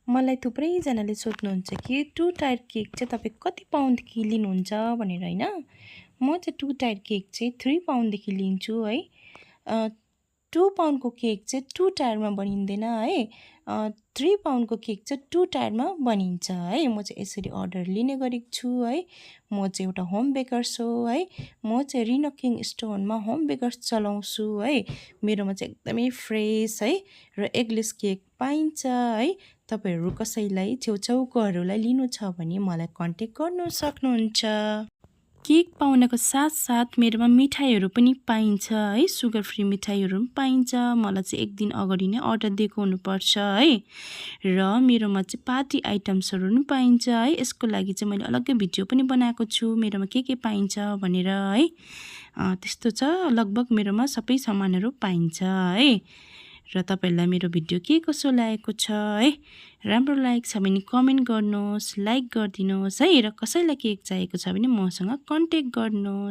मलाई थुप्रैजनाले सोध्नुहुन्छ कि टु टायर केक चाहिँ तपाईँ कति पाउन्डदेखि लिनुहुन्छ भनेर होइन। म चाहिँ टु टायर केक चाहिँ 3 पाउन्डदेखि लिन्छु है। 2 पाउन्डको केक चाहिँ 2 टायरमा बनिँदैन है। 3 पाउन्डको केक चाहिँ 2 टायरमा बनिन्छ है। म चाहिँ यसरी अर्डर लिने गरेको छु है। म चाहिँ एउटा होम बेकर्स हो है। म चाहिँ रिनोकिङ स्टोनमा होम बेकर्स चलाउँछु है। मेरोमा चाहिँ एकदमै फ्रेस है र एगलेस केक पाइन्छ है। तपाईँहरू कसैलाई छेउछाउकोहरूलाई लिनु छ भने मलाई कन्ट्याक्ट गर्नु सक्नुहुन्छ। केक पाउनको साथसाथ मेरोमा मिठाईहरू पनि पाइन्छ है। सुगर फ्री मिठाईहरू पनि पाइन्छ। मलाई चाहिँ एक दिन अगाडि नै अर्डर दिएको हुनुपर्छ है। र मेरोमा चाहिँ पार्टी आइटम्सहरू पनि पाइन्छ है। यसको लागि चाहिँ मैले अलग्गै भिडियो पनि बनाएको छु मेरोमा के पाइन्छ भनेर है। त्यस्तो छ, लगभग मेरोमा सबै सामानहरू पाइन्छ है। र तपाईँहरूलाई मेरो भिडियो कसो लागेको छ है। राम्रो लागेको छ भने कमेन्ट गर्नुहोस्, लाइक गरिदिनुहोस् है। र कसैलाई केक चाहिएको छ भने मसँग कन्ट्याक्ट गर्नुहोस्।